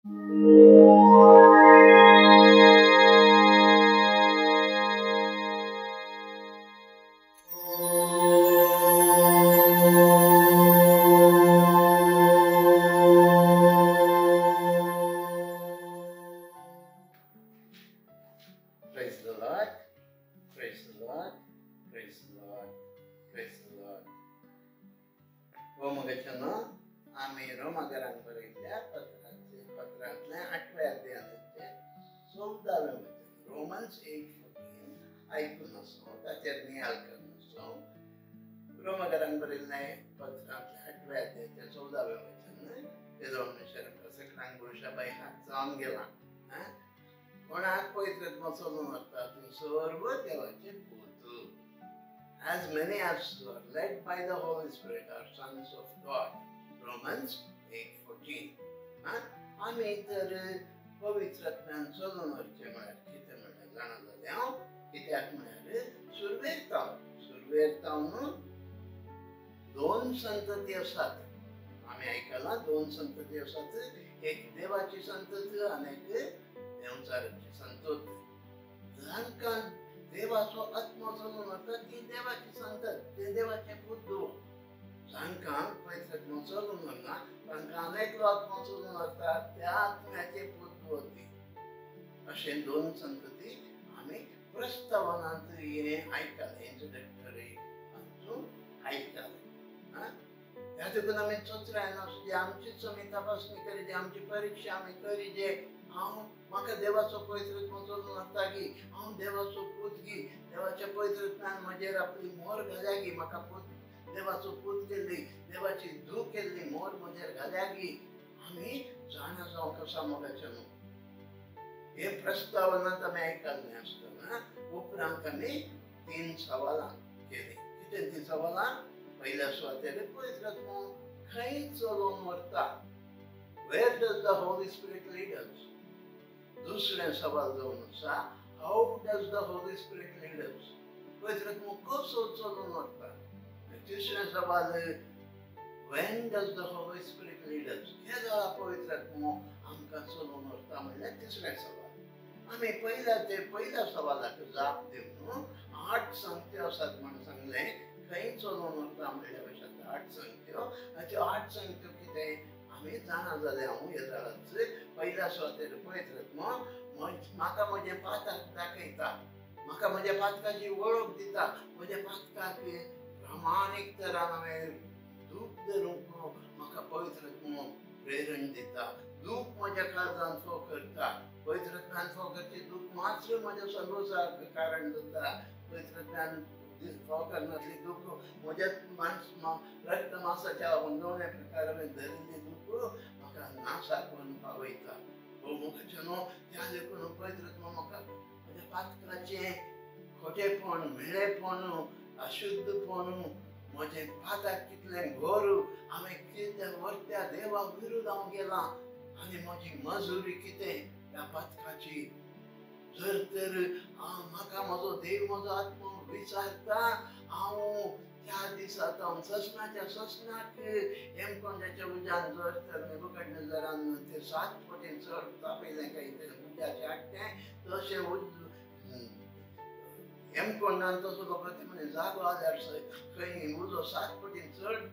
Praise the Lord, praise the Lord, praise the Lord, praise the Lord. रोमगचनो आमी रोमागरांक बरयल्ल्या पत्रांतलें आठव्या अध्यायाचें 14वें वचन रोमन्स 8:14 आयकून आसो, ताचेर नियाळ करून आसो. रोमागरांक बरयल्लें पत्रांतलें आठव्या अध्यायाचें 14वें वचन तेजो आमकां सगळ्यांक भविश्या हात जावन गेला. कोणाक पवित्र आत्मो चलून व्हरता ती सर्व देवाचे पूत. As many as were led by the Holy Spirit are sons of God. Romans 8:14. आमी तर पवित्र आत्म्यान चलून व्हरचें म्हळ्यार कितें म्हळ्यार जाणा जालें हांव. कित्याक म्हळ्यार सुरवेर तावन दोन संतती आसात. आमी आयकलां दोन संतती आसात, एक देवाची संतती आनी एक देंवचाराची संतत. जांकां देवाचो आत्मो चलून व्हरता ती देवाची संतत, ते देवाचे पूत. जांकां पवित्र आत्मो चलून व्हरना तांकां अनेकलो आत्मो चलून व्हरता त्या आत्म्याचे पूत ती. अशें दोन संतती आमी प्रस्तावनांत हें आयकलें, इंट्रोडक्टरी हातूंत आयकलें. ह्या देखून आमी चोचरायना जे आमचीच आमी तपासणी करी, आमची परिक्षा आमी करी, जे हांव म्हाका देवाचो पवित्र आत्मो चलून व्हरता गी, हांव देवाचो पूत गी, देवाच्या पवित्र आत्म्यान म्हजेर आपली मोर घाल्या गी, म्हाका पूत देवाचो पूत केल्ली, देवाची धूव केल्ली मोर म्हजेर घाल्या गी, आमी जाणा जावंक आसा मोगाचें न्हू. हे प्रस्तावनांत आमी आयकल्लें आसतना उपरांत आमी 3 सवालां केलीं. कितें तीं सवालां? पयल्या सुवातेर पवित्र आत्मो खंय चलोवन व्हरता? Where does the Holy Spirit lead us? दुसरें सवाल जावन आसा, how does the Holy Spirit lead us? पवित्र आत्मो कसो चलून व्हरता? तिसरें सवाल, when does the Holy Spirit lead us? केदोळा पवित्र आत्मो आमकां चलून व्हरता म्हणल्यार तिसरें सवाल. आमी पयल्या सवालाक जाप दिवन 8 संगत्यो आसात म्हूण सांगलें. खंय चलून व्हरता म्हणल्या भशेन 8 संगत्यो, आनी त्यो 8 संगत्यो कितें आमी जाणा जालें. हांव येदाळाच पयल्या सुवातेर पवित्र आत्मो म्हाका म्हजें पातक दाखयता, म्हाका म्हज्या पातकाची वळख दिता, म्हज्या पातकाक प्रामाणीक तरान हांवें दूख धरूंक म्हाका पवित्र आत्मो प्रेरण दिता. दूख म्हज्या काळजान फोव करता. पवित्र आत्म्यान फोव करची दूख मात्र म्हज्या सर्वसाक कारण जाता. पवित्र आत्म्यान फोव करनासली दूख म्हज्या रक्त मासाच्या हुंदवण्या प्रकार हांवें धरिल्ली दूख म्हाका नासाक व्हरून पावयता. हो मोगाचें न्हू. त्या देखून पवित्र आत्मो म्हाका म्हज्या पातकाचें खोटेपण, म्हेळेपण, अशुद्धपण, म्हजें पातक कितलें घोर, हांवें कितें व्हरत्या देवा विरुद्ध हांव गेलां आनी म्हजी मजुरी कितें त्या पातकाची. जर तर म्हाका म्हजो देव म्हजो आत्मो विचारता, हांव त्या दिसा हांव ससनाच्या ससनाक हेमकोंडाच्या उज्यान जर तर नेबुकदनेझरान ते 7 पटीन चड तापयलें काय तें उज्याचें आट्टें, तशें हेमकोंडान तसो लोक ते म्हणे जागो आल्यार खंय उजो 7 पटीन चड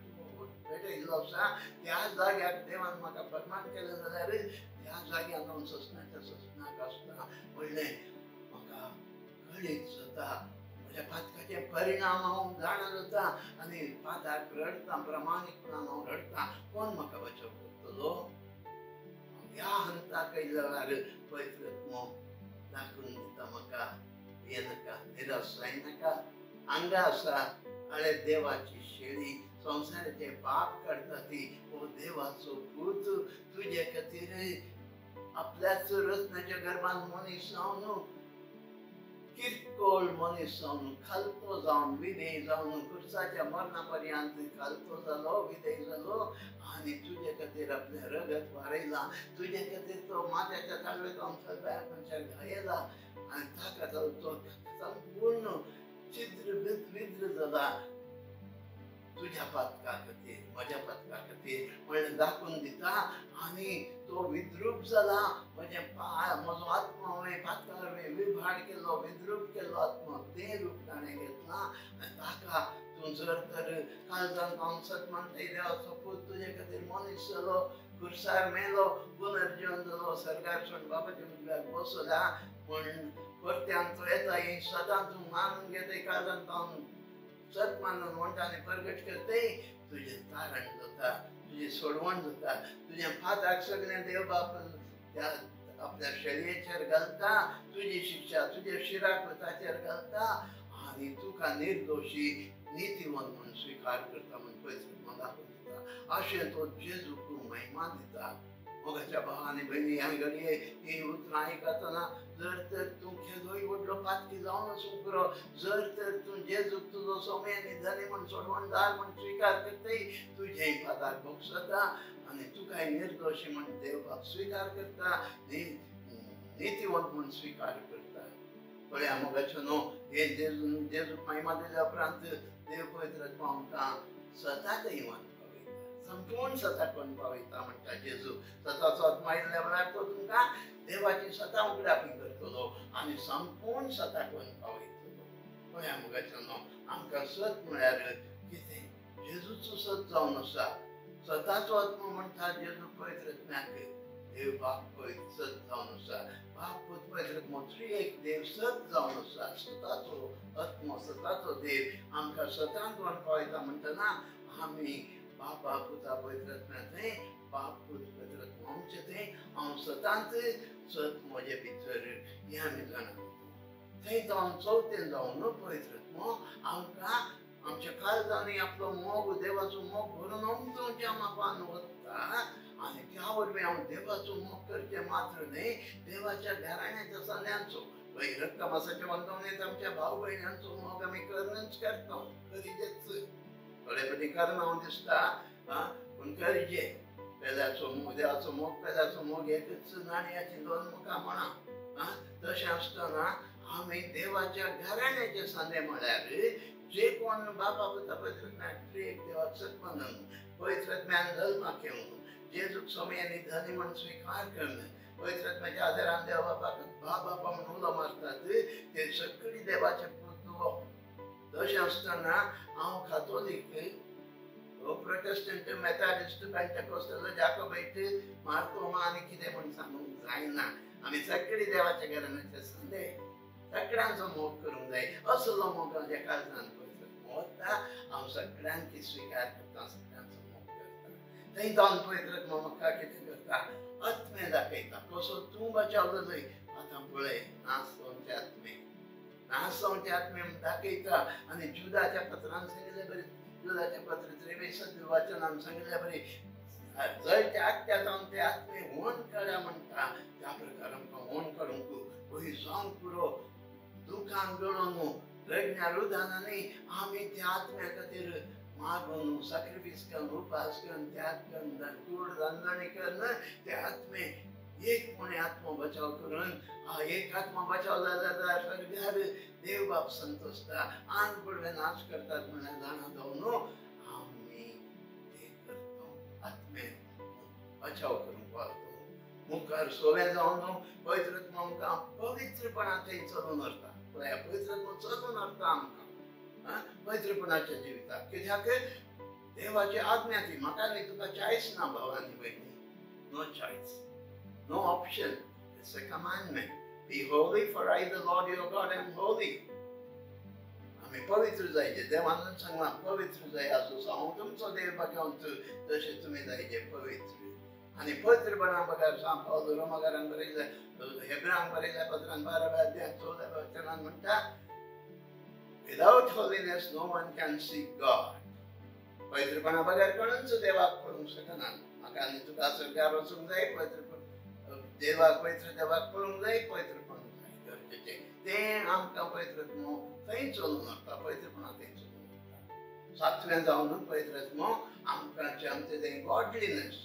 पेटयल्लो आसा त्या जाग्यार देवान म्हाका फर्मान केलें जाल्यार त्या जाग्यार हांव ससनाच्या ससनाक आसता म्हणलें म्हाका कळीत जाता. म्हज्या पातकाचे परिणाम हांव जाणा जाता आनी पाताक रडटा, प्रामाणीकपणान हांव रडटा. कोण म्हाका बचाव करतलो? ह्या हंताक येयल्या वेळार पवित्र आत्मो दाखोवन दिता म्हाका, भियेनाका, निराश जायनाका. हांगा आसा आळे देवाची शेळी, संवसाराचें पाप काडटा ती. हो देवाचो पूत तुजे खातीर आपल्याच रचण्याच्या गर्भान मनीस जावन, किरकोळ मनीस जावन, खालतो जावन, विधेय जावन, खुर्साच्या मरणा पर्यंत खालतो जालो, विधेय जालो आनी तुजे खातीर आपलें रगत वारयलां. तुजे खातीर तो माथ्याच्या ताळवेक सगळ्या मनशाक घायला आनी ताका तो संपूर्ण छिद्र विद्र जाला. तुज्या पातका खातीर म्हज्या पातका खातीर म्हणलें दाखोवन दिता. आनी तो विद्रूप जाला, म्हजें म्हजो आत्मा हांवें पातका वरवीं विभाड केल्लो, विद्रूप केल्लो आत्मा, तें रूप ताणें घेतलां. आनी ताका तूं जर तर काळजान हांव सत मानताय देवाचो पूत तुजे खातीर मनीस जालो, खुर्सार मेलो, पुनर्जीवन जालो, सरकार सोड बापाच्या उजव्याक बसला, पूण परत्यान तो येता ही सदां तूं मानून घेताय, काळजान हांव सत मानून म्हणटा आनी परगट करताय, तुजें तारण जाता, तुजी सोडवण जाता, तुजें फादाक सगळें देव बाप त्या आपल्या शळयेचेर घालता, तुजी शिक्षा तुज्या शिराक ताचेर घालता आनी तुका निर्दोशी नितीवंत म्हूण स्विकार करता म्हूण पयस दाखोवन दिता. अशें तो जेजूक महिमा दिता. मोगाच्या भाव आनी भयणी, ह्या घडये ही उतरां आयकतना जर तर तूं केदोय व्हडलो पातकी जावन आसूंक पुरो, जर तर तूं जेजूक तुजो सोमे आनी धनी म्हूण सोडवणदार म्हूण स्विकार करताय, तुजें पाताक भोगसता आनी तुकाय निर्दोशी म्हूण देव बाप स्विकार करता, नितीवंत म्हूण स्विकार करता. पळया मोगाचो न्हू, हे जेजूक महिमा दिल्या उपरांत देव पवित्र आत्मा आमकां सदांच इवन पावयता, संपूर्ण सताक कोण पावयता म्हणटा जेजू. सताचो आत्मा आयिल्ल्या वेळार तो तुमकां देवाची सता उगडापी करतलो आनी संपूर्ण सताक कोण पावयतलो. पळया मोगाचो न्हू, आमकां सत म्हळ्यार कितें? जेजूचो सत जावन आसा. सताचो आत्मा म्हणटा जेजू पवित्र आत्म्याक देव बाप पवित्र सत जावन आसा, बाप पूत पवित्र आत्मो त्रिएक देव सत जावन आसा. सताचो आत्मो, सताचो देव आमकां सतांत कोण पावयता म्हणटना आमी बापा पुता पवित्र आत्म्या थंय, बाप पूत पवित्र आत्मो आमचे थंय, हांव सतांत सत म्हजे भितर हें आमी जाणा. थंय जावन चवथें जावन पवित्र आत्मो आमकां आमच्या काळजांनी आपलो मोग, देवाचो मोग भरून अमतुच्या मापान वता आनी त्या वरवीं हांव देवाचो मोग करचें मात्र न्हय, देवाच्या घराण्याच्या सगळ्यांचो, रक्तमासाच्या वंदवणेंत आमच्या भाव भयण्यांचो मोग आमी करनच करता, करीजेच. थोडे फावटी करना हांव दिसता, पूण करीजे. पेल्याचो मोग, देवाचो मोग, पेल्याचो मोग एकच नाणयाची दोन मुखां म्हणा. तशें आसतना आमी देवाच्या घराण्याचे सांदे म्हळ्यार जे कोण बापा पुता पवित्र आत्म्याक एक देवाक सत मानून पवित्र आत्म्यान जल्माक येवन जेजूक स्वामी आनी धनी म्हूण स्विकार करून पवित्र आत्म्याच्या आदारान देव बापाक बाबा म्हूण उलो मारतात, ते सगळी देवाचे पूत. तशें आसतना हांव कातोलीक, प्रोटेस्टंट, मेथाडिस्ट, पेंटेकोस्टल, जाकोबायट, मार्तोमा आनी कितें म्हूण सांगूंक जायना. आमी सगळी देवाच्या घराण्याचे संदे, सगळ्यांचो मोग करूंक जाय. असलो मोग म्हज्या काळजान पवित्र वता, हांव सगळ्यांकी स्विकार करता, सगळ्यांचो मोग करता. थंय जावन पवित्र आत्मो म्हाका कितें करता? आत्मे दाखयता कसो तूं बचावलोय. आतां पळय, नास जावचे आत्मे, नास जावचे आत्मे दाखयता. आनी जुदाच्या पत्रान सांगिल्ले बरी, जुदाच्या पत्र 23 वाचनान सांगिल्ले बरी, जळच्या आत्या जावन ते आत्मे होण काड्या म्हणटा. त्या प्रकार आमकां होण काडूंक वय जावंक पुरो, दुखान गळोवन रडण्या रुदानांनी आमी त्या आत्म्या खातीर मागून, सॅक्रिफायस करून, उपास करून, त्याग करून, कूड धंदणी करून ते आत्मे एक कोणी आत्मा बचाव करून, एक आत्मा बचाव जाता जाल्यार स्वर्गार देव बाप संतोषता, आंग पडवे नाच करतात म्हणल्यार जाणा जावन आमी ते करता, आत्मे बचाव करूंक पावता. मुखार सोवे जावन पवित्र आत्मो आमकां पवित्रपणान थंय चलून व्हरता. पळया, पवित्र आत्मो चलून व्हरता आमकां पवित्रपणाच्या जिविताक. कित्याक देवाची आज्ञा ती. म्हाका न्ही तुका चॉयस ना भाव आनी भयणी, no choice, no option. It's a commandment. Be holy for I the Lord your God am holy. आमी पवित्र जायचे. देवानूच सांगलां पवित्र जाय आसूं, हांव तुमचो देव भगवंत तशें तुमी जायचे पवित्र. आनी पवित्रपणा बगर सांत पावल रोमाकारांक बरयल्ल्या, हेब्रांक बरयल्ल्या पत्रान 12व्या अध्यायात 14व्या वचनान म्हणटा, without holiness no one can see God. पवित्रपणा बगर कोणूच देवाक पळोवंक शकना. म्हाका आनी तुका स्वर्गार वचूंक जाय, पवित्रपण देवाक, पवित्र देवाक पळोवंक जाय, पवित्रपण जाय गरजेचें. तें आमकां पवित्र आत्मो थंय चलून व्हरता, पवित्रपणा थंय चलून व्हरता. सातवें जावन पवित्र आत्मो आमकां आमचें तें गॉडलीनेस,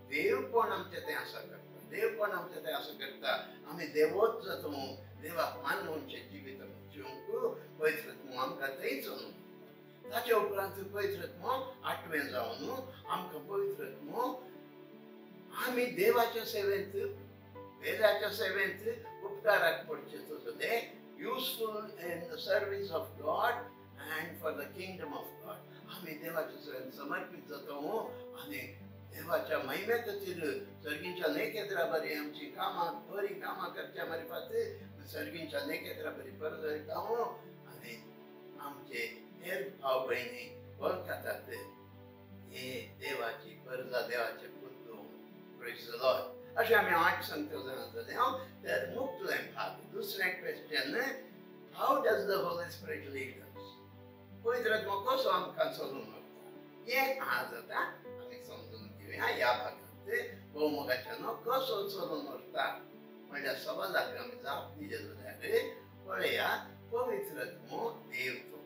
देवपण आमचें तें आसा करता, देवपण आमचें तें आसा करता. आमी देवोच जाता, देवाक मानूनचें जिवीत जिवंक पवित्र आत्मो आमकां थंय चलून व्हरता. ताच्या उपरांत पवित्र आत्मो आठवें जावन आमकां पवित्र आत्मो आमी देवाच्या सेवेंत वेदाच्या सेवेंत उपकाराक पडचे तसले useful in the service of God and for the kingdom of God. आमी देवाच्या सेवेंत समर्पीत जाता आनी देवाच्या महिमे खातीर सर्गींच्या नेकेत्रा बरी आमची कामां बरीं कामां करच्या मारिफात सर्गींच्या नेकेत्रा बरी परजळटा आनी आमचे हेर भाव भयणी वळखतात हे देवाची परजा देवाचे पूत. Praise the Lord. अशें आमी 8 सांगता जाणा जालें हांव. तर मुखलें भाग दुसरें question, how does the Holy Spirit lead us? पवित्र आत्मो कसो आमकां चलून व्हरता हें आज आतां आमी समजून घेवया. ह्या भागांत भोवमोगाच्यानो कसो चलून व्हरता म्हणल्यार सवालाक आमी जाप दिले जाल्यार पळया, पवित्र आत्मो देव तो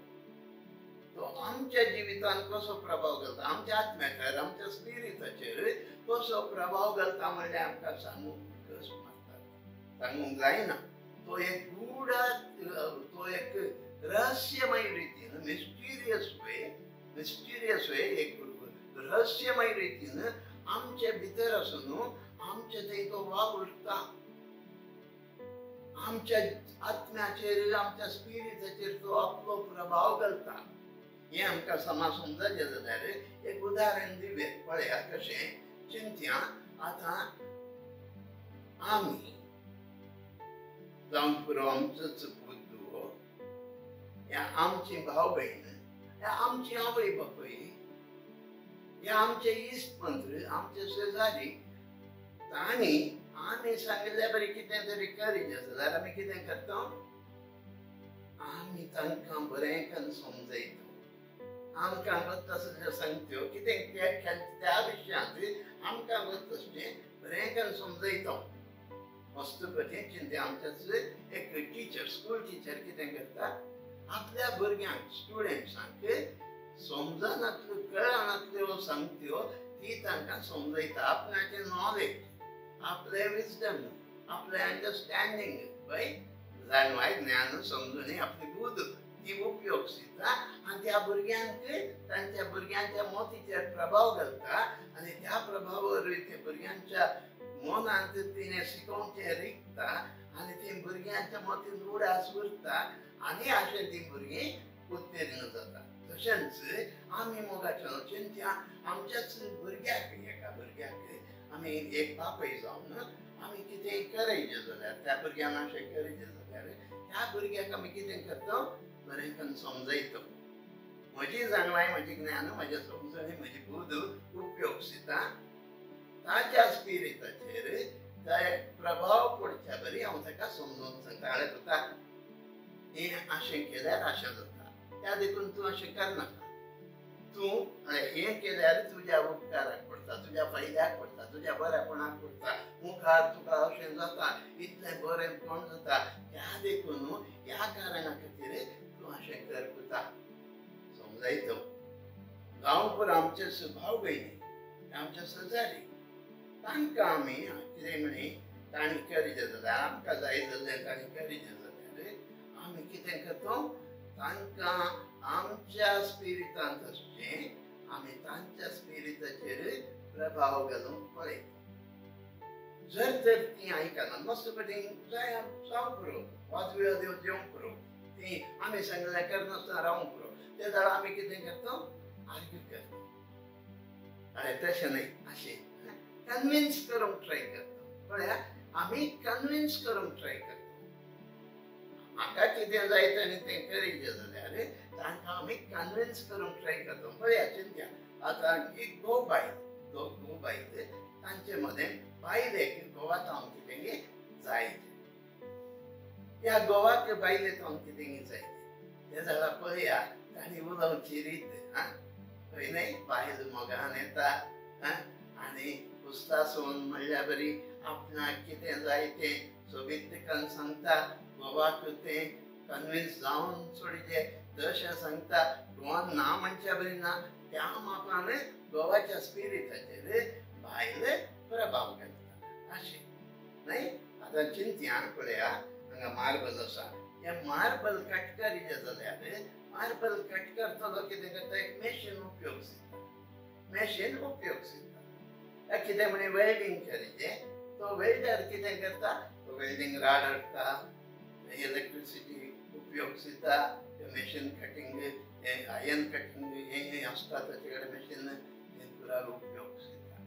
तो आमच्या जिवितान कसो प्रभाव घालता, आमच्या आत्म्याचेर आमच्या स्पिरिटाचेर कसो प्रभाव घालता म्हणल्यार आमकां सांगूंक कस मारतात, सांगूंक जायना. तो एक गूढ, तो एक रहस्यमय रितीन, मिस्टिरियस वे, मिस्टिरियस वे, एक रहस्यमय रितीन आमचे भितर आसून आमचे थंय तो वावुरता, आमच्या आत्म्याचेर आमच्या स्पिरिटाचेर तो आपलो प्रभाव घालता. हें आमकां समा समजायचें जाल्यार एक उदाहरण दिवया. पळया कशें चिंतया. आतां आमी जावं पुरो आमचोच पूत धुवो ह्या आमची भाव भयण ह्या आमची आवय बापूय ह्या आमचे इश्ट मंत्र आमचे शेजारी तांणी आमी सांगिल्ल्या बरी कितें तरी करीत जाल्यार आमी कितें करता? आमी तांकां बरें करून समजयता, आमकां वता तसलें सांगत्यो कितें त्या विशयांत आमकां वता तसलें बरें करून समजयता. मस्तपती चिंत्या आमच्याच एक टिचर, स्कूल टिचर कितें करता, आपल्या भुरग्यांक स्टुडंट्सांक समजनातल्यो कळनातल्यो सांगत्यो ती तांकां समजयता. आपणाचें नॉलेज, आपलें विजडम, आपलें अंडरस्टँडींग, पळय जाणवाय ज्ञान समजून आपली बुद्ध ती उपयोग दिता आनी त्या भुरग्यांक तांच्या भुरग्यांच्या मोतीचेर प्रभाव घालता आनी त्या प्रभावावर ते भुरग्यांच्या मनांत तिणें शिकोवचें रिगता आनी ती भुरग्यांच्या मतीन उडास उरता आनी अशें ती भुरगीं उत्तीर्ण जाता. तशेंच आमी मोगाच्या चिंत्या आमच्याच भुरग्याक, एका भुरग्याक आमी एक बापूय जावन आमी कितेंय करयचें जाल्यार त्या भुरग्यान अशें करयचें जाल्यार त्या भुरग्याक आमी कितें करता? बरें करून समजयता. म्हजी जाणवाय, म्हजी ज्ञान, म्हज्या समजणी, म्हजी बुद्ध उपयोग दिता ताच्या स्पिरिटाचेर ते प्रभाव पडच्या बरी हांव ताका समजून सांगता, आळे पुता हें अशें केल्यार अशें जाता, त्या देखून तूं अशें करनाका, तूं हें केल्यार तुज्या उपकाराक पडटा, तुज्या फायद्याक पडटा, तुज्या बऱ्यापणाक पडटा, मुखार तुका अशें जाता, इतलें बरें कोण जाता, त्या देखून ह्या कारणा खातीर तूं अशें कर पुता. समजायतो. गांवभर आमचे भाव भयणी आमच्या शेजारी तांकां आमी कितें म्हणी तांणी करीत जाल्यार आमकां जाय जाल्यार तांणी करीत जाल्यार आमी कितें करता? तांकां आमच्या स्पिरिटांत आसचें आमी तांच्या स्पिरिटाचेर प्रभाव घालूंक पळयता. जर तर ती आयकना मस्त कडेन जाय जावंक पुरो, वाजवेळ देव जेवंक पुरो, ती आमी सांगल्यार करनासतना रावंक पुरो, ते जाल्यार आमी कितें करता? आर्ग्यू करता. अरे तशें न्हय, अशें कन्विन्स करूंक ट्राय करता. पळया आमी कन्विन्स करूंक ट्राय करता. म्हाका कितें जाय ताणें तें करीचें जाल्यार तांकां आमी कन्विन्स करूंक ट्राय करता. पळया चिंत्या आतां एक घोव बायल, दोग घोव बायल तांचे मदें बायलेक घोवा जावन कितें जाय, ह्या घोवाक बायले जावन कितें जाय तें जाल्यार पळया तांणी उलोवची रीत आं पळय न्हय, बायल मोगान येता आनी उस्तासून म्हणल्यार बरी आपणाक कितें जाय तें सोबीत करून सांगता, घोवाक तें कन्विन्स जावन सोडीचें तशें सांगता, घोवान ना म्हणच्या बरी ना, त्या मापान घोवाच्या स्पिरिटाचेर बायल प्रभाव घालता अशें न्हय. आतां चिंतया पळया हांगा मार्बल आसा, हें मार्बल कट करीचें जाल्यार मार्बल कट करतलो कितें करता, एक मॅशीन उपयोगता, मॅशीन उपयोगता. कितें म्हणे वेल्डींग करीचें, तो वेल्डर कितें करता, तो वेल्डींग राड हाडटा, इलेक्ट्रिसिटी उपयोगता, मॅशीन कटींग, आयर्न कटींग हें आसता ताचे कडेन मॅशीन हें पुराय उपयोगता.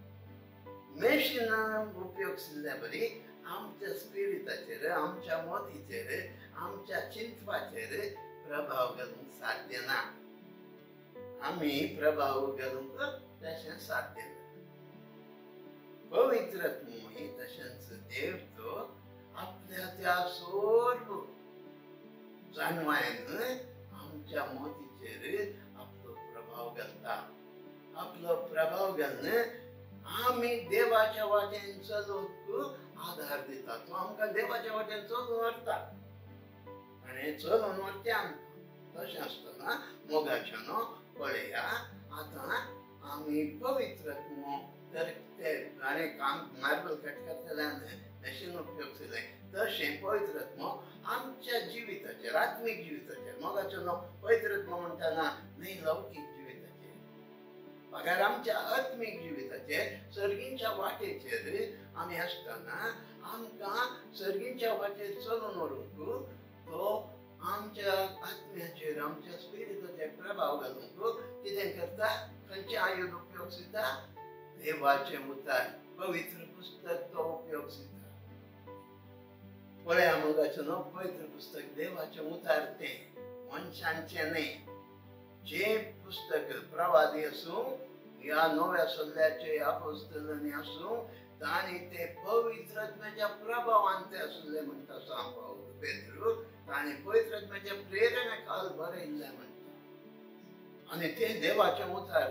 मॅशिनान उपयोगशिल्ल्या बरी आमच्या स्पिरिटाचेर, आमच्या मतीचेर, आमच्या चिंतपाचेर प्रभाव घालूंक साध्य ना. आमी प्रभाव घालूंक तशें साध्य ना. पवित्र आत्मो तशेंच देव तो आपल्या त्या सर्व जाणवायन आमच्या मतीचेर आपलो प्रभाव घालता. आपलो प्रभाव घालून आमी देवाच्या वाटेन चलूंक आधार दिता. तो आमकां देवाच्या वाटेन चलून व्हरता आनी चलून व्हरता आमकां. तशें आसतना मोगाच्यानो पळया आतां आमी पवित्र आत्मो तर ते आनी काम मार्बल कट करतल्यान मॅशीन उपयोग तशें पवित्र आत्मो आमच्या जिविताचेर, आत्मीक जिविताचेर. मोगाचो पवित्र आत्मो म्हणटना न्हय लौकीक जिविताचेर, बगर आमच्या आत्मीक जिविताचेर, सर्गींच्या वाटेचेर आमी आसतना आमकां सर्गींच्या वाटेर चलून व्हरूंक तो आमच्या आत्म्याचेर, आमच्या स्पिरिटाचेर प्रभाव घालूंक कितें करता, खंयचें आयुध उपयोगता, देवाचें उतर, पवित्र पुस्तक तो उपयोगता. पळया मोगाचो न्हू, पवित्र पुस्तक देवाचें उतर तें, मनशांचें न्हय. जें पुस्तक प्रवादी आसूं ह्या नव्या सल्ल्याचे आपोस्तलांनी आसूं, तांणी ते पवित्र आत्म्याच्या प्रभावान ते आसुल्ले म्हणटा सांव पेद्रू. तांणी पवित्र आत्म्याच्या प्रेरणा खाल बरयल्लें म्हणटा. आनी तें देवाचें उतर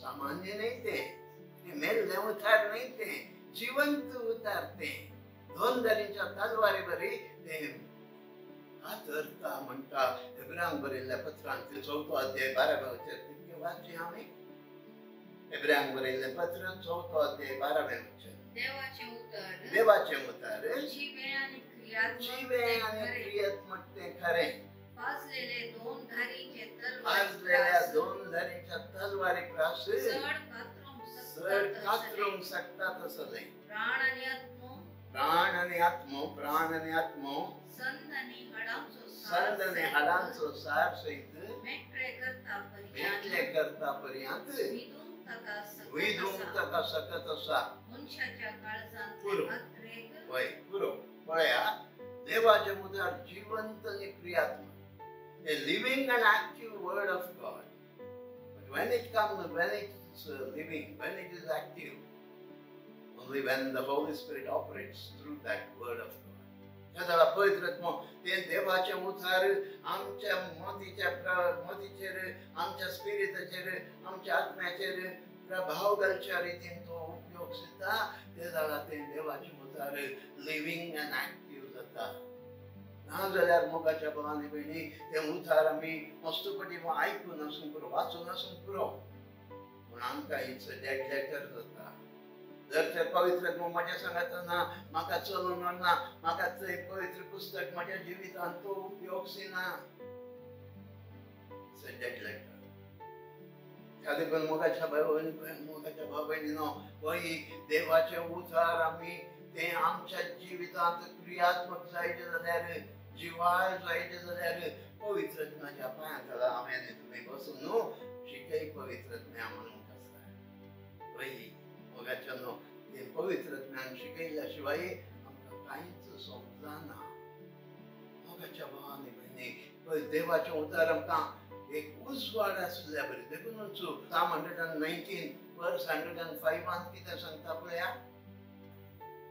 सामान्य न्हय, तें मेल्लें उतर न्हय, तें जिवंत उतर. तें दोन दरींच्या तलवारी बरी तें कातरता म्हणटा. एब्रांक बरयल्ल्या पत्रांत 4 अध्याय 12 वचन तितकें वाचचें आमी. एब्रांक बरयल्लें पत्र 4 अध्याय 12 वचन. देवाचें उतर, देवाचें उतर जिवें आनी क्रियात्मक, जिवें आनी क्रियात्मक तें खरें. भाजलेले दोन धारीचे भाजलेल्या दोन धारीच्या तलवारी प्रास चड कातरूंक शकता तसलें. प्राण आनी आत्मो, प्राण आनी आत्मो, प्राण आनी आत्मो, संद आनी हाडांचो, संद आनी हाडांचो सार सयत मेकळे करता मेकळे करता पर्यंत विधूंक ताका सकत आसा. मनशाच्या काळजांत वय पुरो. पळया देवाचें उतर जिवंत आनी क्रियात्मक, a living and active word of God. But when it comes, when it's living, when it is active, only when the Holy Spirit operates through that word of God. ह्या जाल्यार पवित्र आत्मो तें देवाचें उतर आमच्या मतीच्या मतीचेर, आमच्या स्पिरिटाचेर, आमच्या आत्म्याचेर प्रभाव घालच्या रितीन तो उपयोग जाता. ते जाल्यार तें देवाचें उतर लिवींग आनी एक्टीव जाता. ना जाल्यार मोगाच्या भावानी भयणी तें उतर आमी मस्तपटी आयकून आसूंक पुरो, वाचून आसूंक पुरो, पूण आमकां it's a dead letter जाता. जर तें पवित्र आत्मो म्हज्या सांगात ना, म्हाका चलून व्हरना, म्हाका तें पवित्र पुस्तक म्हज्या जिवितांत तो उपयोगना, it's a dead letter. त्या देखून मोगाच्या भाव मोगाच्या भाव भयणीनो, वय देवाचें उतर आमी तें आमच्या जिवितांत क्रियात्मक जायचें जाल्यार, जिवाळ जायचें जाल्यार पवित्र आत्म्याच्या पांयां खाला आमी आनी तुमी बसून न्हू शिकय पवित्र आत्म्या म्हणूंक आसा. वय मोगाच्या न्हू, तें पवित्र आत्म्यान शिकयल्ल्या शिवाय आमकां कांयच समजना. मोगाच्या भावानी भयणी, देवाचें उतर आमकां एक उजवाड आसल्या बरी. देखूनच Psalm 119 verse 105 कितें सांगता पळया,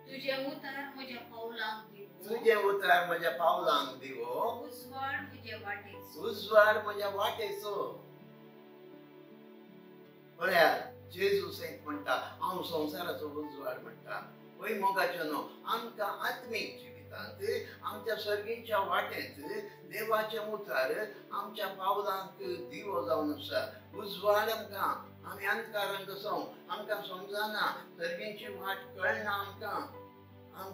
तुजें उतर म्हज्या पावलांक दिवो, तुजें उतर म्हज्या पावलांक दिवो, उजवाड म्हज्या वाटेचो, उजवाड म्हज्या वाटेचो. पळया जेजू सयत म्हणटा हांव संवसाराचो उजवाड म्हणटा. वय मोगाचो न्हू, आमकां आत्मीक जिवितांत, आमच्या सर्गीच्या वाटेंत देवाचें उतर आमच्या पावलांक दिवो जावन आसा. उजवाड आमकां, आमी अंधकारांत आसा, आमकां समजना, सर्गींची वाट कळना आमकां,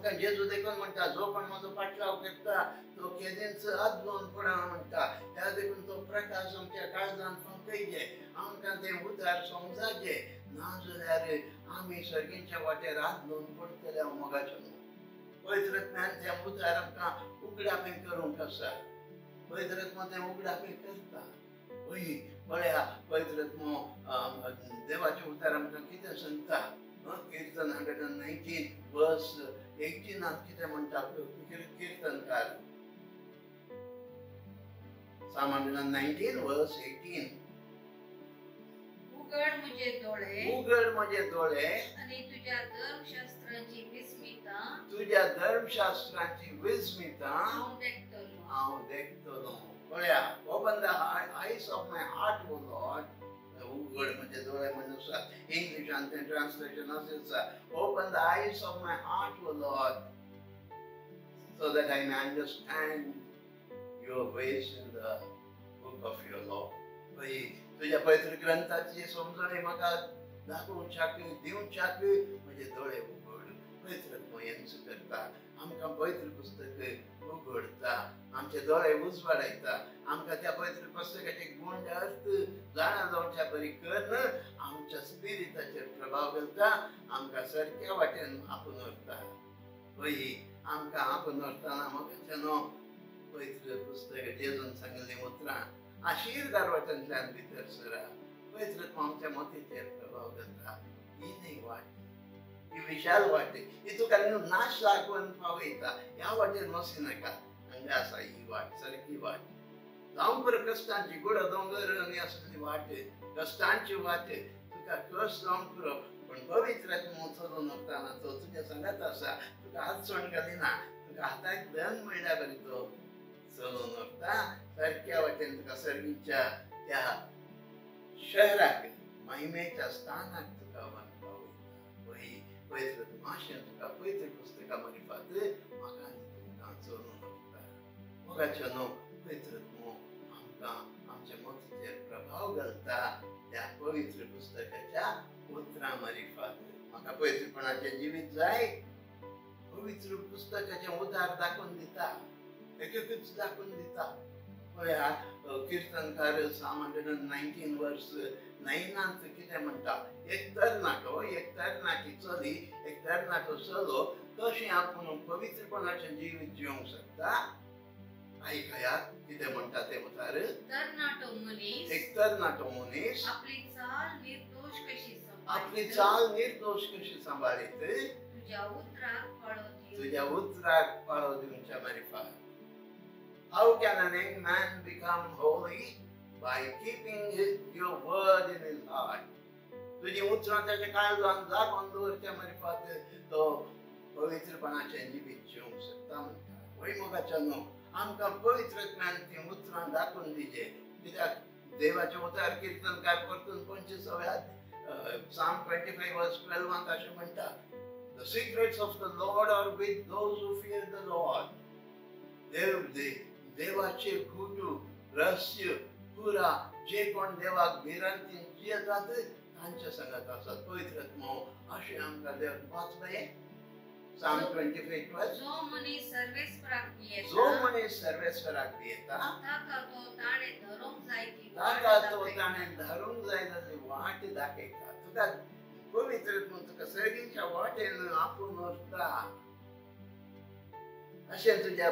आमकां जेजू देखून म्हणटा, जो कोण म्हजो पाटलाव करता तो केदेंच आदलोन पडना म्हणटा. ह्या देखून तो प्रकाश आमच्या काळजान फंकयचे, आमकां तें उतार समजाचे, नाजाल्यार आमी सर्गीच्या वाटेर आदलोन पडटले. मोगाचो न्हू पवित्र आत्म्यान तें उतार आमकां उगडापें करूंक आसा. पवित्र आत्मा तें उगडापें करता. हय पळया, पवित्र आत्मो देवाचें उतार आमकां कितें सांगता? कीर्तन 119 verse 18 कितें म्हणटा कीर्तनकार? Psalm 119 verse 18. उगड म्हजे दोळे, उगड म्हजे दोळे आनी तुज्या धर्मशास्त्रांची विस्मिता, तुज्या धर्मशास्त्रांची विस्मिता हांव देखतलो, हांव देखतलो. पळया, open the eyes of my heart, O Lord. उगड म्हणजे दोळे म्हणून आसा. इंग्लिशान तें ट्रान्सलेशन अशें आसा, open the eyes of my heart, O Lord, so that I may understand your ways in the book of your law. तुज्या पवित्र ग्रंथाची समजणी म्हाका दाखोवच्याक दिवच्याक म्हजे दोळे उगड. पवित्र आत्मो हेंच करता, आमकां पवित्र पुस्तक उगडता, आमचे दोळे उजवाडायता, आमकां त्या पवित्र पुस्तकाचे गुण अर्थ जाणा जावच्या बरी करून आमच्या स्पिरिताचेर प्रभाव घालता, आमकां सारक्या वाटेन आपून व्हरता. हय, आमकां आपून व्हरतना म्हाका न्हू पवित्र पुस्तक जेजून सांगिल्लीं उतरां आशिर्दार वाटेंतल्यान भितर सरा. पवित्र आत्मो आमच्या मतीचेर प्रभाव घालता. ही न्हय वाट, ही विशाल वाट, ही तुका नाश लागून पावयता. ह्या वाटेन वचूं नाका, हांगा आसा ही वाट, सारकी वाट. जावं पुरो कश्टांची, गुडो दोंगर आनी आसली वाट, कश्टांची वाट, तुका कश्ट जावंक पुरो, पूण पवित्र आत्मो चलून वतना तो तुज्या सांगात आसा, तुका हातसण घालिना, तुका हाताक धन म्हणल्यार बरी तो चलून व्हरता. सारक्या वाटेन तुका सर्गीच्या त्या शहराक, महिमेच्या स्थानाक तुका व्हरून पावयता. हय, पवित्र आत्मा तुका पवित्र पुस्तका मारिफात म्हाका आनी तुमकां चलून व्हरता. मोगाचो न्हू, पवित्र आत्मो आमकां आमच्या मतीचेर प्रभाव घालता त्या पवित्र पुस्तकाच्या उतरां मारिफात. म्हाका पवित्रपणाचें जिवीत जाय, पवित्र पुस्तकाचें उतार दाखोवन दिता, एक एकूच दाखोवन दिता. पळया, कीर्तनकार Psalm 119 verse 9 कितें म्हणटा? एक तरणाटो, एक तरणाटी चली, एक तरणाटो चलो कशें आपूण पवित्रपणाचें जिवीत जिवंक शकता. आयकया कितें म्हणटा तें उतार. तरणाटो मनीस, एक तरणाटो मनीस आपली चाल निर्दोश कशी सांबाळीत, आपली चाल निर्दोश कशी सांबाळीत, तुज्या उतराक पाळो दिवन, तुज्या उतराक पाळो दिवच्या मारिफात. How can an young man become holy? By keeping your word in his heart. तुजी उतरां ताच्या काळजान जागोवन दवरच्या मारिफात तो पवित्रपणाचें जिवीत जिवंक शकता म्हणटा. वय मोगाच्या न्हू, आमकां पवित्र आत्म्यान तीं उतरां दाखोवन दिजे. कित्याक देवाचें उतार कीर्तनकार परतून 25व्या Psalm 25 verse 12 अशें म्हणटा, The secrets of the Lord are with those who fear the Lord. देव देवाचे गुटू रहस्य पुरा जे कोण देवाक भिरांतीन जियेतात तांच्या सांगात आसात. पवित्र आत्मो अशें आमकां देव वाचलें. Psalm 25:12. जो मनीस सर्वेस्पराक भियेता, जो मनीस सर्वेस्पराक भियेता, ताका तो ताणें धरूंक जाय ती ताका तो ताणें धरूंक जाय जाली वाट दाखयता. तुका पवित्र आत्मो तुका सर्गीच्या वाटेन आपूण व्हरता. अशें तुज्या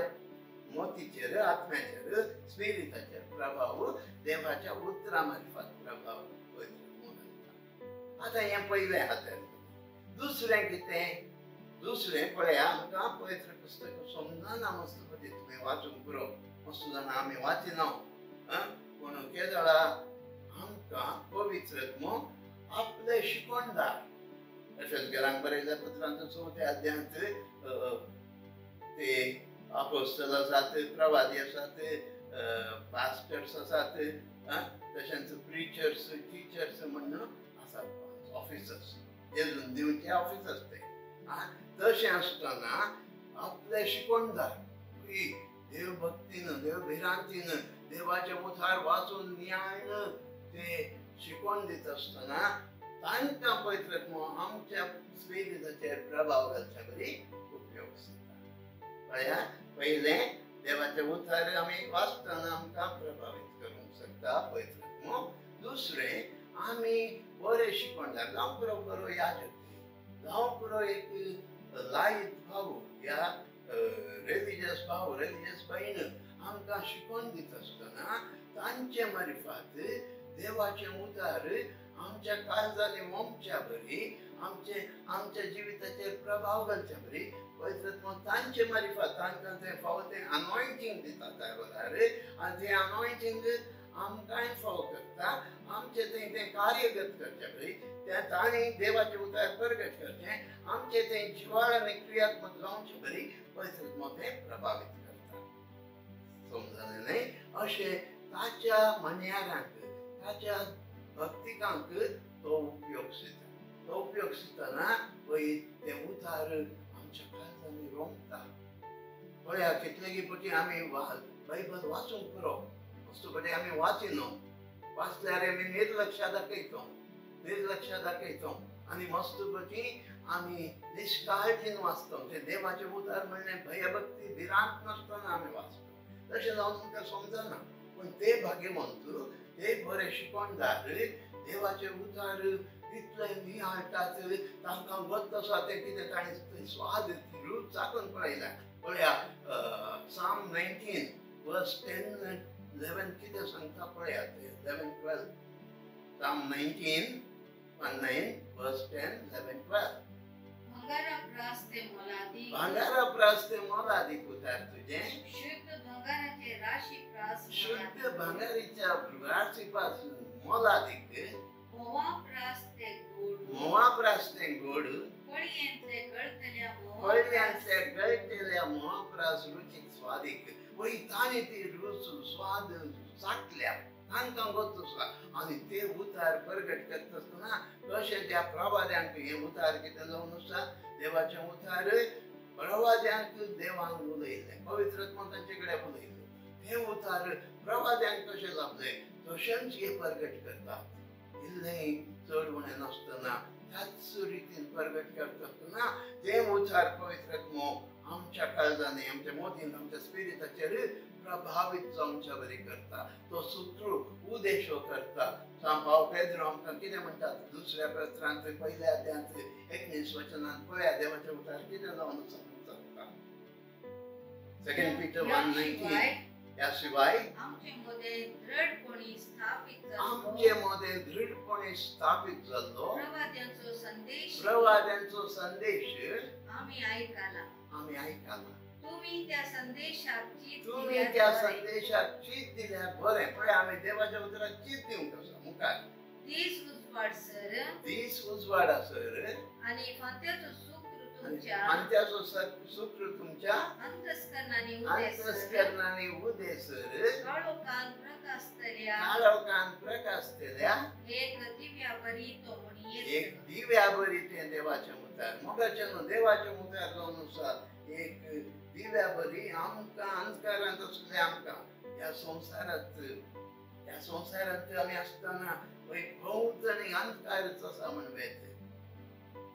मोतीचेर, आत्म्याचेर, स्पिरिताचेर प्रभाव देवाच्या उतरां मार्फत प्रभाव पवित्र आत्मो घालता. आतां हें पयलें हातार. दुसरें कितें? दुसरें पळया, आमकां पवित्र पुस्तक समजना मस्त पटी तुमी वाचूंक पुरो, मस्त जाणां आमी वाचिना. पूण केदळा आमकां पवित्र आत्मो आपले शिकवणदार. तशेंच घरांक बरयल्ल्या पत्रांत 4 अध्यायांत ते अपोस्तल आसात, प्रवादी आसात, पास्टर्स आसात, तशेंच प्रिचर्स, टिचर्स म्हणून आसात, ऑफिसर्स, जेजून दिवचे ऑफिसर्स ते. तशें आसतना आपले शिकवणदार देवभक्तीन, देवभिरांतीन, देवाचे उतार वाचून नियाळून ते शिकवण दित आसतना तांकां पवित्र आत्मो आमच्या स्पिरिताचेर प्रभाव घालच्या बरी उपयोग. पळया, पयलें देवाचें उतर आमी वाचतना आमकां प्रभावीत करूंक शकता पवित्र आत्मो. दुसरें, आमी बरें शिकवणदार जावं पुरो, बरो याजक जावं पुरो, एक लायत भाव या रिलीजियस भाव, रिलीजियस भयण आमकां शिकोवन दिता आसतना तांचे मारिफात देवाचें उतार आमच्या काळजांनी मोमच्या बरी, आमचे आमच्या जिविताचेर प्रभाव घालच्या बरी पवित्र आत्मो तांचे मारिफात तांकां तें फावो तें अनॉयंटींग दिता त्या वेळार, आनी तें अनॉयंटींग आमकांय फावो करता. आमचें तें तें कार्यगत करचें बरी तें तांणी देवाचें उतार प्रगट करचें, आमचें तें जिवाळ आनी क्रियात्मक जावचें बरी पवित्र आत्मो तें प्रभावीत करता. समजलें न्हय? अशें ताच्या मन्यारांक, ताच्या भक्तिकांक तो उपयोग दिता. तो उपयोग दितना पळय तें उतार आमच्या काळजांनी रोमता. पळया, कितलेगी पटी आमी बायबल वाचूंक पुरो, वस्तू पटी आमी वाचिनो, वाचल्यार आमी निर्लक्षा दाखयतो, निर्लक्षा दाखयतो आनी मस्त पटी आमी निश्काळजीन वाचतो. तें देवाचें उतार म्हणलें भयभक्ती भिरांत नासतना आमी वाचतो. तशें जावन आमकां समजना. पूण ते भाग्यवंत, ते बरे शिकवणदार देवाचें उतार इतलें नियाळटात, तांकां वत आसा तें कितें ताणें स्वाद रूच चाखून पळयल्या. पळया, Psalm 19 verse 10 11 कितें सांगता पळया, तें 11 12. Psalm 19 19 verse 10 11 12. भांगारा प्रास ते मोलादीक, भांगारा प्रास ते मोलादीक उतार तुजें, शुद्ध भांगाराचे राशी प्रास, शुद्ध भांगारीच्या राशी पास मोलादीक, म्होंवा प्रास ते गोड, म्होंवा प्रास ते गोड, पळयेंतले गळतल्या पळयांतल्या गळटेल्या म्होंवा प्रास रुचीक स्वादीक. वय तांणी ती रूच स्वाद चाखल्या, तांकां गोत आसा. आनी ते उतार प्रगट करता आसतना कशें त्या प्रवाद्यांक हें उतार कितें जावन आसा, देवाचें उतार प्रवाद्यांक देवान उलयलें, पवित्र आत्मो तांचे कडेन उलयलो. तें उतार प्रवाद्यांक कशें लाभलें तशेंच हे प्रगट करतात. इल्लें चड उणें नासतना त्याच रितीन प्रगट करता आसतना तें उतार पवित्र आत्मो आमच्या काळजांनी, आमच्या मोदीन, आमच्या स्पिरिटाचेर प्रभावीत जावच्या बरी करता. तो सुत्रू उदेशो करता. सांव पेद्रो आमकां कितें म्हणटात दुसऱ्या पत्रांत पयल्या अध्यायांत 19 वचनांत पळया देवाचें उतार कितें जावन आसा म्हूण सांगता. 2 Peter 1:19. ह्या शिवाय आमचे मदें दृढपणी स्थापित जाल्लो, आमचे मदें दृढपणी स्थापित जाल्लो प्रवाद्यांचो संदेश, प्रवाद्यांचो संदेश आमी आयकला, आमी आयकला. तुम्ही त्या संदेशाक चीत, तुम्ही त्या संदेशाक चीत दिल्यार बरें. पळय, आमी देवाच्या उतराक चीत दिवंक आसा. मुखार दीस उजवाडसर, दीस उजवाडासर आनी फांत्याचो सुक्र तुमच्या, फांत्याचो सुक्र तुमच्या अंतस्करणांनी अंतस्करणांनी उदेसर काळोखान प्रकाशतल्या, काळोखान प्रकाशतल्या एक दिव्या बरी तो म्हणयेत, एक दिव्या बरी तें देवाचें उतार. मोगाचें न्हू, देवाचें उतार जावन आसा एक दिव्या बरी आमकां अंधकारांत आसले आमकां ह्या संवसारांत, ह्या संवसारांत आमी आसतना भोंवतणी अंधकारच आसा म्हण येता,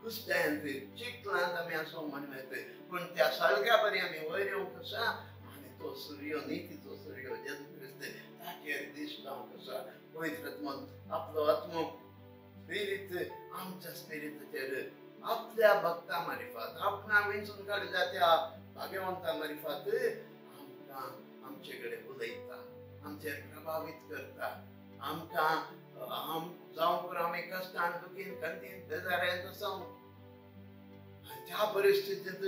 कुस्त्यांत चिखलांत आमी आसो म्हण येता. पूण त्या सळग्या बरी आमी वयर येवंक आसा आनी तो सुर्यो, नितीचो सुर्यो जेजू क्रिस्त ताचेर दीस लावंक आसा. पवित्र आत्मो आपलो आत्मो स्पिरीत आमच्या स्पिरिताचेर आपल्या भक्ता मारिफात, आपणा विंचून काडिल्ल्या त्या भाग्यवंता मारिफात आमकां आमचे कडेन उलयता, आमचेर प्रभावीत करता. आमकां जावं पुरो आमी कश्टान, दुखीन, खंतीन, बेजारांत आसा, त्या परिस्थितींत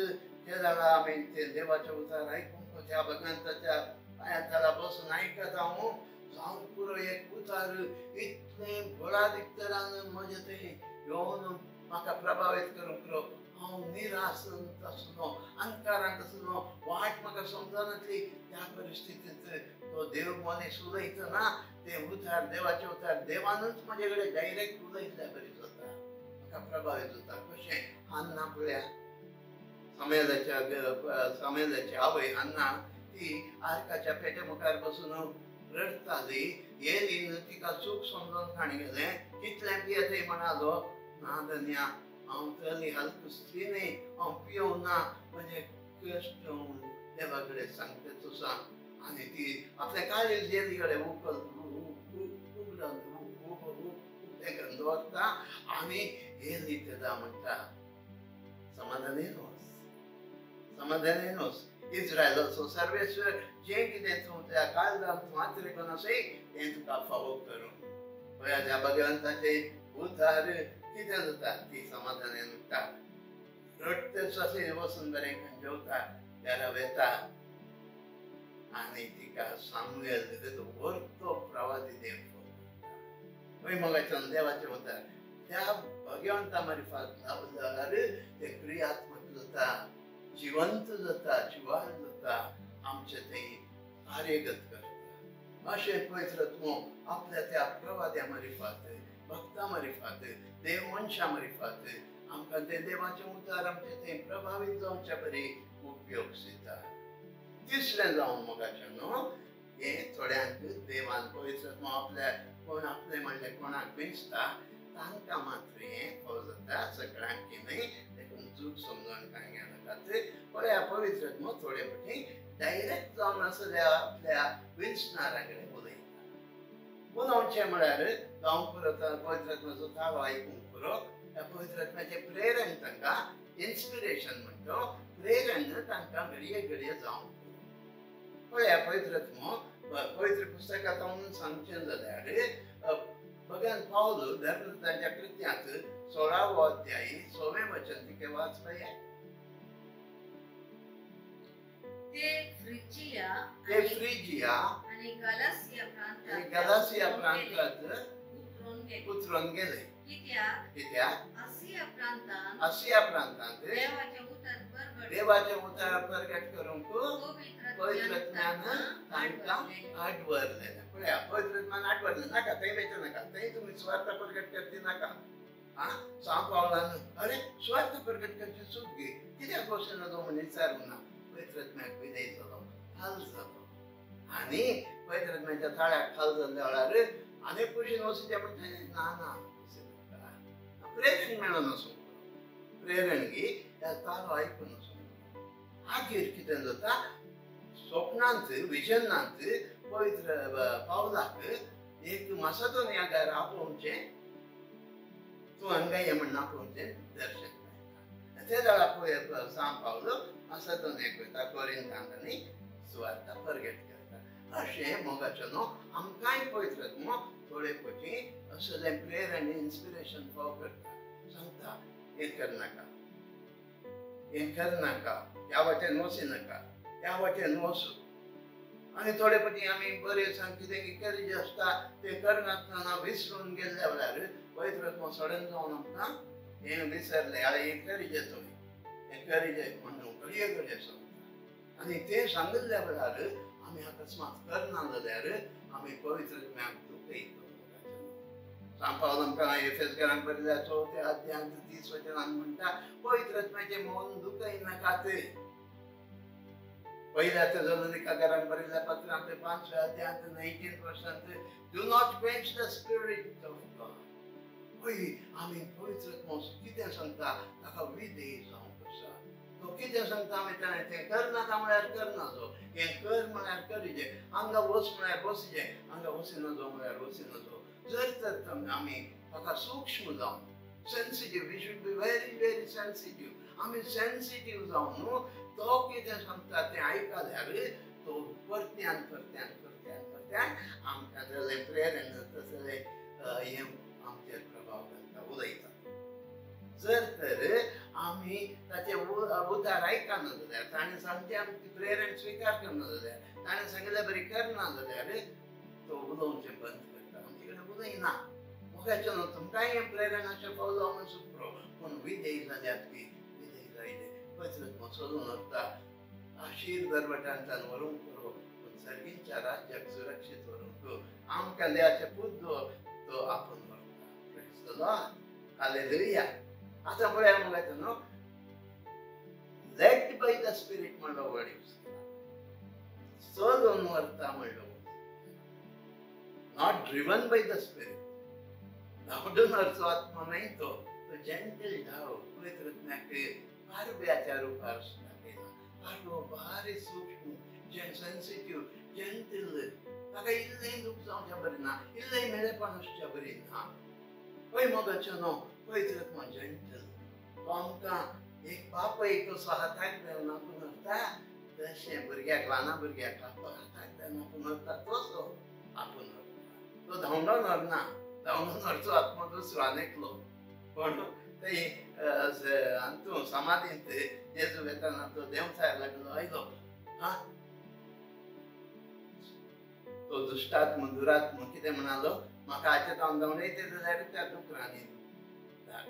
ते जाल्यार आमी ते देवाचें उतार आयकूंक त्या भगवंताच्या पांया तळा बसून आयकता हांव. जावं पुरो एक उतार इतलें बळादीक तरान म्हजें थंय येवन म्हाका प्रभावीत करूंक पुरो. हांव निरासंत आसलो, अंधकारांत आसलो, वाट म्हाका समजनासली. त्या परिस्थितींत तो देव मनीस उलयतना ते उतार, देवाचे उतार देवानूच म्हजे कडेन डायरेक्ट उलयल्ल्या बरी जाता, म्हाका प्रभावीत जाता. कशें हान्ना पळया, सामेलाची आवय हान्ना ती आर्काच्या पेटे मुखार बसून रडटाली. येलीन तिका चूक समजून काणी गेलें, कितलें पियेतय म्हणालो, ना धन्या, हांव तली हलकू स्त्री न्हय, हांव पियोवं ना, म्हजें कश्ट देवा कडेन सांगता तुसा आनी ती आपल्या काळीज जेली कडेन उकल उगडून उकतें करून दवरता आनी एली तेदा म्हणटा समाधानेन वच, समाधानेन वच. इस्रायलाचो सर्वेश्वर जें कितें तूं त्या काळजांत तूं आत्रे करून आसय तें तुका फावो करूं. पळया त्या भगवंताचें उतार कितें जाता, ती समाधानेन उठ्ठा, रडटे अशें वचून बरें जेवता, घरा वेता आनी तिका सामुएल व्हरतो प्रवादी देव पळय मोगाच्यान देवाचें उतार त्या भगवंता मारिफात जाल्यार ते क्रियात्मक जाता, जिवंत जाता, जिवाळ जाता, आमचें तें कार्यगत करता. अशें पवित्र आत्मो आपल्या त्या प्रवाद्या मारिफात, भक्ता मारिफात, देव मनशां मारिफात आमकां तें देवाचें उतार आमचें तें प्रभावीत जावचे बरी उपयोग दिता. तिसरें जावन मोगाचें न्हू हें थोड्यांक देवान पवित्र आत्मो आपल्या कोण आपलें म्हणलें कोणाक विंचता तांकां मात्र हें फाव जाता, सगळ्यांक न्हय. देखून चूक समजून कांय घेनाकात. पळया पवित्र आत्मो थोडे फावटी डायरेक्ट जावन आसल्या आपल्या विंचणारा कडेन उलयता. उलोवचें म्हळ्यार जावंक पुरो पवित्र आत्म्याचो ताळो आयकूंक पुरो. ह्या पवित्र आत्म्याचें प्रेरण तांकां इन्स्पिरेशन म्हणटा, प्रेरण तांकां घडये घडये जावंक पुरो. पळया पवित्र आत्मो पवित्र पुस्तकांत म्हणून सांगचें जाल्यार भगवान पावल धर्मदूतांच्या कृत्यांत 16वो अध्याय 6वें वचन तिके वाच पळया. ते फ्रिजिया ते फ्रिजिया आनी गलासिया प्रांतात उतरून गेले. कित्याक कित्याक आसिया प्रांतांत देवाचें उतर प्रगट करूंक पवित्र आत्म्यान तांकां आडवरलें. पळया पवित्र आत्म्यान आडवरलें नाका, थंय वयचें नाका, थंय तुमी सुवार्थ प्रगट करची नाका. आं सांव पावलान अरे सुवार्थ प्रगट करची चूक गे, कित्याक वचना तो म्हण विचारूंक ना. पवित्र आत्म्याक विधेय जालो, खाल जालो आनी पवित्र आत्म्याच्या थाळ्याक खाल जाल्ल्या वेळार आनी कुशीन वचचें म्हणटा ना ना नाका, प्रेरण मेळून आसूंक, प्रेरण गी ह्या ताळो आयकून आसूंक. मागीर कितें जाता, स्वप्नांत विजनांत पवित्र पावलाक एक मासादोनिया घरा आपोवचें, तूं हांगा ये म्हण आपोवचें दर्शन मेळटा. ते वेळार पळय सांव पावलो मासादोनियाक वयता, कोरिंतांत आनी सुवार्ता परगट करता. अशें मोगाचें न्हू आमकांय पवित्र आत्मो थोडे फावटी असलें प्रेरण इन्स्पिरेशन फाव करता, सांगता हें करनाका, हें करनाका, ह्या वाटेन वचनाका, ह्या वाटेन वचू. आनी थोडे फावटी आमी बरें सांग कितें करीत आसता तें करनासतना विसरून गेल्ल्या वेळार पवित्र आत्मो सडन जावन आमकां हें विसरलें, आरे हें करीजे तुमी, हें करीजे म्हणून घडये घडये सांगता. आनी तें सांगिल्ल्या वेळार आमी अकस्मात करना जाल्यार आमी पवित्र आत्म्याक दुखयता. सांव पावल आमकां एफेसकरांक बरयल्या 4 अध्यायांत 30 वचनान म्हणटा पवित्र आत्म्याचें मन दुखयनाकात. पहिल्या तेसलोनिकारांक बरयल्ल्या पत्रांत 5व्या अध्यायांत 19 वर्सांत do not quench the spirit of God. पळय आमी पवित्र आत्मो कितें सांगता ताका विधेय जावंक आसा. तो कितें सांगता आमी ताणें तें करनाका म्हळ्यार करना जो, हें कर म्हळ्यार करीजे, हांगा वच म्हळ्यार वचजे, हांगा वचना जो म्हळ्यार वचना जो. जर तर आमी ताका सूक्ष्म जावन sensitive, we should be very very sensitive. आमी सेन्सिटीव जावन न्हू तो कितें सांगता तें आयकल्यार तो परत्यान परत्यान परत्यान परत्यान आमकां जालें प्रेरण तसलें हें आमचेर प्रभाव घालता, उलयता. जर तर आमी ताचें उतार आयकना जाल्यार, ताणें सांगचें आमची प्रेरण स्विकार करना जाल्यार, ताणें सांगिल्ले बरी करना जाल्यार तो उलोवचें बंद करता, आमचे कडेन उलयना. मोगाचें न्हू तुमकांय हें प्रेरण अशें फाव जावं म्हण सुपरो, पूण विधेय जाल्यात की विधेय जायले पवित्र आत्मो चलून व्हरता, आशीर दरवट्यांतल्यान व्हरूंक पुरो, पूण सर्गींच्या राज्याक सुरक्षीत व्हरूंक आमकां देवाचें पूत तो आपूण व्हरता. Praise the Lord, hallelujah. आतां पळया मोगाचें न्हू लेड बाय the spirit म्हणलो वर्ड यूज केला, चलून व्हरता म्हणलो, not driven by the spirit. धांवडून व्हरचो आत्मो न्हय तो, तो जेंटल धांव. पवित्र आत्म्याक पारव्याच्या रुपार दाखयला. पारवो भारी सूक्ष्म सेन्सिटीव, जेंटल. ताका इल्लें दूख जावच्या बरी ना, इल्लें मेळेपण आसच्या बरी ना. पळय मोगाचें न्हू, पवित्र आत्मा जेंटल. तो आमकां एक बापूय कसो हाताक धरून आपूण व्हरता तशें भुरग्याक, ल्हाना भुरग्याक हाताक धरून आपूण व्हरता तसो आपूण व्हरता. तो धांवडोन व्हरना, धांवडोन व्हरचो आत्मो दुसरो आनी एकलो. पूण थंय हातूंत समाधींत जेजू वेताना तो देंवचार लागलो आयलो. आं, तो दुश्टात्म दुरात्म कितें म्हणालो, म्हाका हाचे जावन धांवडयते जाल्यार त्या दुकरांनी,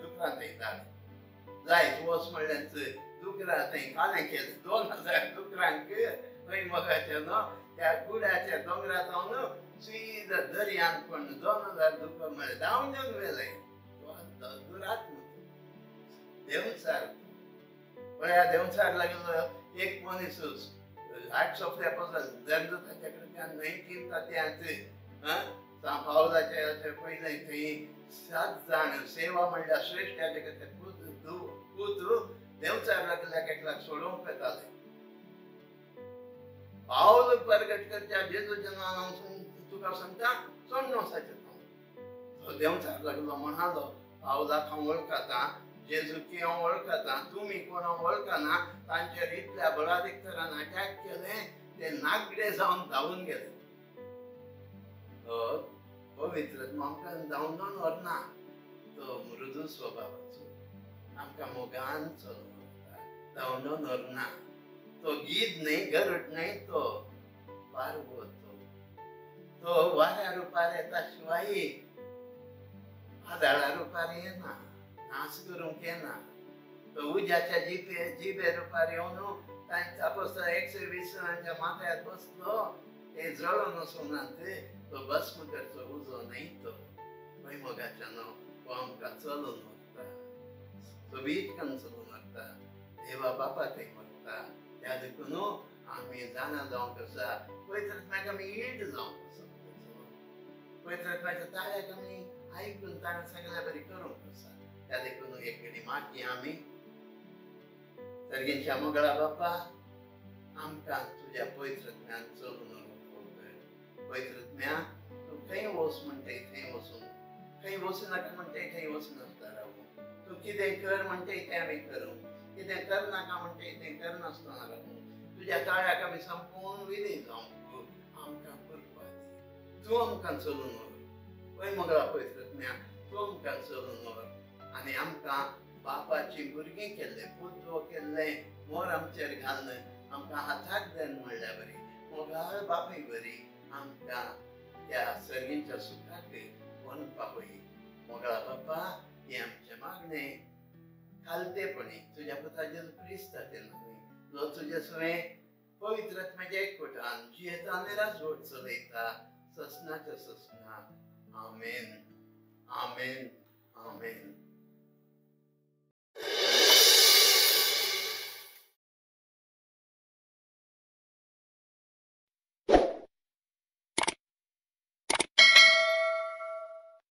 दुकरां थंय धाड जायत वच म्हणल्यार दुकरां थंय कालें केलें. 2000 दुकरांक खंय मोगाचें न्हू त्या गुड्याच्या दोंगरा जावन सीधा दर्यान पण 2000 दुकर म्हळ्यार धांवून व्हेलें. दुरात्म देंवचार. पळया देंवचार लागलो एक मनीस आठ सोंपल्या पासून जेन्ना ताच्या कडल्यान 19 तात्यांत पावलाच्या पयलें थंय 7 जाण सेवा म्हणल्यार श्रेश्ठ हाचे पूत देंवचार लागल्याक एकल्याक सोडोवंक येताले. पावल परगट करच्या जेजूच्या नांवान हांव तुका सांगता सोडून वचाचें. तो देंवचार लागलो म्हणालो, पावलाक हांव वळखता, जेजूकी हांव वळखता, तुमी कोण हांव वळखना. तांचेर इतल्या बलाधिकारान अटॅक केलें ते नागडे जावन धांवून गेले. तो पवित्र आमकां धांवडोन व्हरना, तो मृदू स्वभावाचो, आमकां मोगान चलोवन व्हरता, धांवडोन व्हरना. तो गीद न्हय, गरुड न्हय, तो पारवो. तो वाऱ्या रुपार येता शिवाय वादळा रुपार येना, नाश करूंक येना. तो उज्याच्या जिबे रुपार येवन तांच्या आपोस्तां 120 जाणांच्या माथ्यार बसलो. ते जळोन वचूनात, तो भस्म करचो उजो न्हय तो. खंय मोगाच्या न्हू, तो आमकां चलोवन व्हरता, सोबीत करून चलोवन व्हरता, देवा बापा थंय व्हरता. त्या देखून आमी जाणा जावंक आसा, पवित्र आत्म्याक आमी इल्ड जावंक आसा, पवित्र आत्म्याच्या ताळ्याक आमी आयकून ताणें सगळ्या बरी करूंक आसा. त्या देखून एक कडेन मागीर आमी सर्गींच्या मोगळा बापा, आमकां तुज्या पवित्र आत्म्यान चलून व्हरूंक. पवित्र आत्म्या, तूं खंय वच म्हणटाय थंय वचून, खंय वचूं नाका म्हणटाय थंय वचूं नासता रावूं. तूं कितें कर म्हणटाय तें आमी करूं, कितें कर नाका म्हणटाय तें करनासतना रावूं. तुज्या ताळ्याक आमी संपूर्ण विधी जावंक आमकां कृपा दी. तूं आमकां चलून व्हर. पळय मोगळा पवित्र आत्म्या, तूं आमकां चलून व्हर आनी आमकां बापाची भुरगीं केल्लें, पूत केल्लें मोर आमचेर घालून आमकां हाताक धरून म्हणल्यार बरी मोगाळ बापूय बरी आमकां त्या सर्गींच्या सुखाक वनपा पळय. मोगळा बापा, हें आमचें मागणें खालतेपणी तुज्या पुता जेजू क्रिस्ताचें नांव, जो तुजे सवें पवित्र आत्म्याच्या एकवटान जियेता आनी राजवट चलयता ससनाच्या ससना. आमेन, आमेन, आमेन.